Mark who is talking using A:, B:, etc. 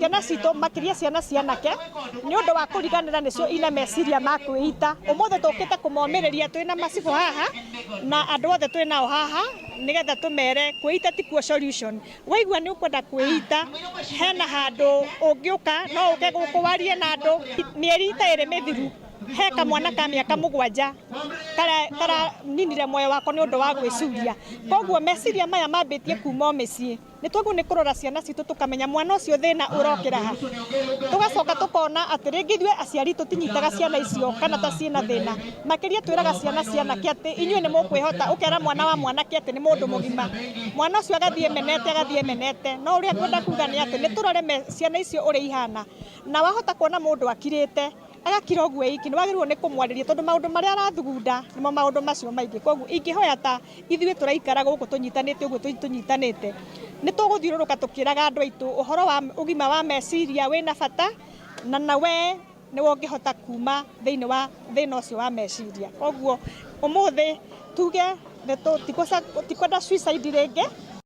A: Ciana citũ, makĩria ciana cia anake, nĩ ũndũ wa kũriganĩra nĩcio ina meciria ma kwĩita. Ũmũthĩ tũkĩte kũmomĩrĩria twĩna macibũ haha na andũ othe twĩ nao haha, nĩgetha tũmere kwĩita tikuo solution. Waigua nĩ ũkwenda kwĩita, hena handũ ũngĩũka, no ũke gũkũ warie na andũ. Mĩeri ta 2 mĩthiru, he kamwana ka mĩaka 7 karaninire muoyo wako nĩ ũndũ wa gwĩcuria. Koguo meciria maya mambĩtie kuma o mĩciĩ. Nĩ twagĩrĩirwo nĩ kũrora ciana citũ, tũkamenya mwana ũcio thĩna ũrokĩra ha, tũgacoka tũkona atĩ rĩngĩ ithuĩ aciari tũtinyitaga ciana icio kana ta ciĩna thĩna. Makĩria twĩraga ciana cia anake atĩ inyuĩ nĩ mũkwĩhota, ũkera mwana wa mwanake atĩ nĩ mũndũ mũgima, mwana ũcio agathiĩ menete, agathiĩ menete. No ũrĩa ngwenda kuga nĩ atĩ nĩ tũrore ciana icio ũrĩa ihana, na wahota kuona mũndũ akirĩte, agakira ũguo iki, nĩ wagĩrĩirwo nĩ kũmwarĩria, tondũ maũndũ marĩa arathugunda nĩmo maũndũ macio maingĩ. Koguo ingĩhoya ta ithuĩ tũraikara gũkũ tũnyitanĩte ũguo tũnyitanĩte, nĩ tũgũthiũrũrũka tũkĩraga andũ aitũ ũhoro wa ũgima wa meciria wĩna bata, na we nĩwe ũngĩhota kuma thĩinĩ wa thĩna ũcio wa meciria. Koguo ũmũthĩ tuge tikwenda suicide rĩngĩ.